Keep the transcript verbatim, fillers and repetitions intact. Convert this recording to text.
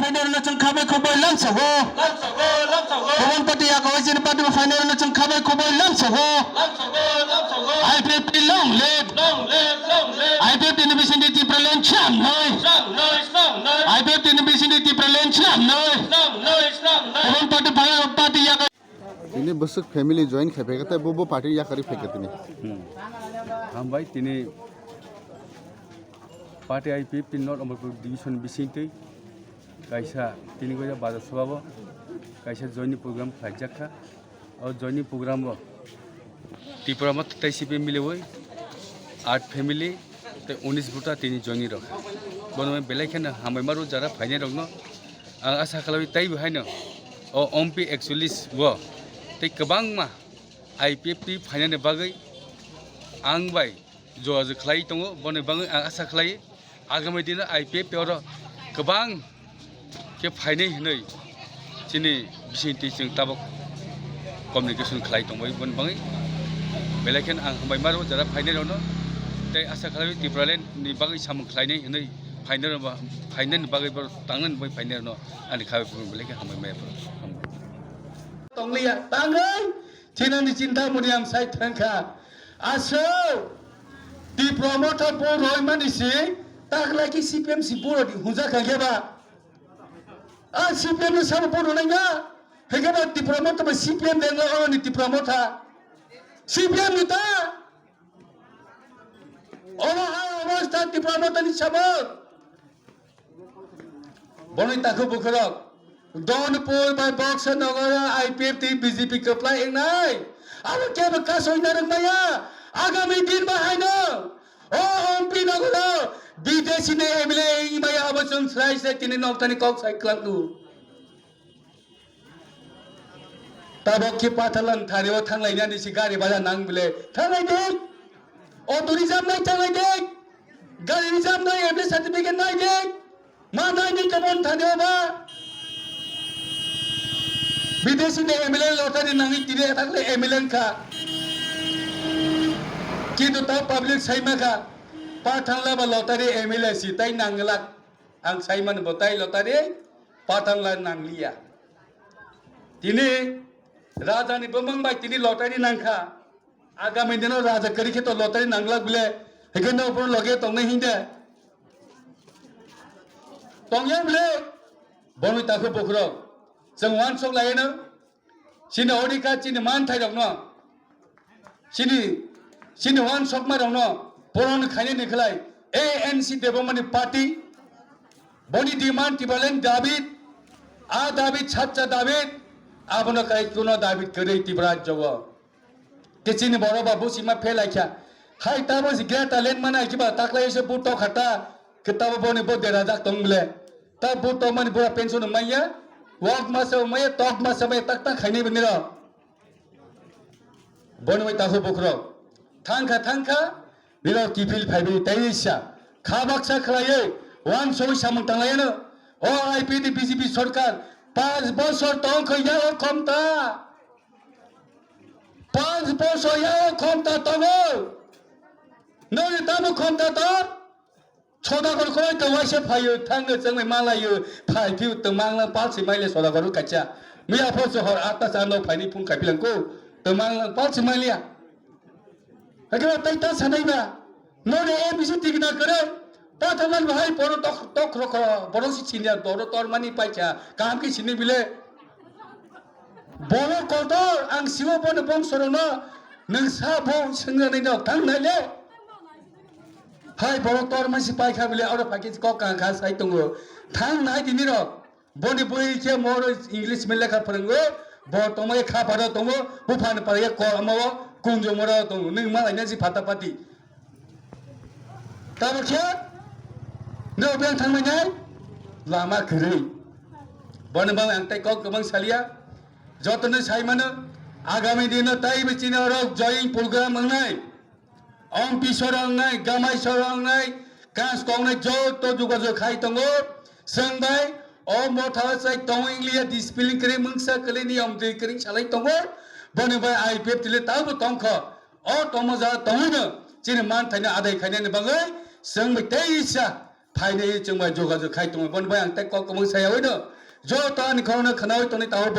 Phainairokno chwng khabai khoboi lamsogo. Kubun party yakao chini party bo phainairokno chwng khabai khoboi lamsogo. I P F T long live. I P F T ni bisingtwi Tipraland chamnoi. I P F T ni bisingtwi Tipraland chamnoi. Kubun party phainairok party yakao Tini bwswk family join khai phaikha tei bo, bo party yakarwi phaikha tini. Hmm. Hambai tini party I P F T North Amarpur division bisingtwi kaisa tini goya bazar sobao kaisa joining program khlaijak kha. O joining program o Tipra Motha tei C P M miliwi aat family tei unis bwta tini joining rok. Bono belai kheno hambai maro jara phainai rokno. Ang asa khlaiwi teibo haino o M P ekchollis bo tei kwbangma I P F T phainani bagwi ang bai jogajog khlai tongo. Boni bagwi ang asa khlai agami dino I P F T oro kwbang khe phainai hinwi chini bisingtwi chwng tabuk communication khlai tongbai. Boni bagwi belai kheno ang hambai maro jara phainai rokno tei asa khlaiwi Tipraland ni bagwi samung khlainai hinwi phainai rokno, phainani bagwi borok tangnani bagwi phainai rokno ani khabai belai khe hambai maya borok. Hambai. Tongliya, tangwi thinani chinta muni ang sai thangkha. Aswk Tipra Motha bo roimani si taklai khe C P M si borok ni hunjak kha khe ba? A C P M ni sabo borok nai na? Hwnkhe ba Tipra Motha ba C P M dengla oro ni Tipra Motha? C P M ni ta? Obo hai obostha Tipra Motha ni sabo. Boni takhuk bukhurok, Donpur bai Boxer Nogoro I P F T B J P kwplai wngnai. Abo kebo kasoi narwk maya. Agami din bai haino o M P Nogoro bidesi ni M L A wngwi maya, abo chwng srai se tini noktani kok sai kwlangdu. Tabok khe Patharlani thani o thanglainani si gari bhara nang bile thanglai de. Auto reserve nai thanglai de. Gari reserve nai, M L A certificate nai de. Ma nai de kebon thani o ba. Bidesi ni M L A lottery nangwi tini thakle M L A wngkha. Kintu ta public saima kha. Patharla ba lottery M L A si tai nanglak. Ang saimani bo tai lottery Patharla nangliya. Tini rajani bumung bai tini lottery nangkha. Agami dino raja kwrwi khe to lottery nanglak bile. Hwnkhe no bono loge tongnai hinde. Tongya bile. Boni takhuk bukhurok. Chwng uansuk laino. Chini odhikar, chini manthairokno, chini, chini uansukmarokno puron khainani khlai A N C Debbarmani party, boni demand Tipraland David, a David, sacha David, abono kai kuno David kwrwi Tripura rajyo o. Tei chini borok ba buchima phelaikha. Hai tabo si greater land mana kiba taklai se buto khata, kitabo boni bo derajak tong bile. Ta buto mani bura pension manya, wak masa maya, tok masa maya, tak tak khainai bini rok. Boni mai takhuk bukhurok. Thangkha, thangkha, nirok kiphil phaibi tei sa. Kha baksa khlaiwi, uansugwi samung tanglaiyano. O I P F T B J P sorkar, panch bosor tongkha ya o khomta. Panch bosor ya o khomta tongo. Noni tamo khomta tong? Sodagar koi to waisa phaio, thangno chwngwi malaio, phai phiu to manglang palsi maile sodagar kacha. Miya pho sohor atta cha nok phaini phung khai philangko, to manglang palsi mailia. Hakhe tai ta sanai ba. Noni A B C tikna kare. Ta thaman bahai poro tok, tok rokho, borok si senior, doro tor mani paikha, kaham khe sini bile. Borok kotor, ang siwo bono bongsorokno, nwng sa bo swngnani nok thang nai le. Hai borok tor mani si paikha bile, oro phai khe kok kang kha sai tongo. Thang nai tini rok. Boni bui khe moro English mi lekha phwrwngo, bo tongmani kha pharo tongo, buphani pariya kor amao kunjongmoro tongo, nwng malaina si phata pati. Tamo khe, no beng thangmani lama kwrwi. Boni bang ang tai kok kwbang salia, jotono sai mano, agami dino tai bichini oro join program wngnai. Ompi sorong nai, gamai sorong nai, kas kong nai joto jogajog khai tongo. Chwng bai o motha chai tong ingliya discipline kwrwi mungsa kwlwi niyom twi kwrwi salai tongo. Boni bai I P F T le tabo tongkho. O tongma ja tongwino chini man thaino adai khainani bagwi chwng bai teisa phainai chwng bai jogajog khai tongo. Boni bai ang tei kok kwbang saya oi no. Joto ani khorokno khwnaui tongni tao.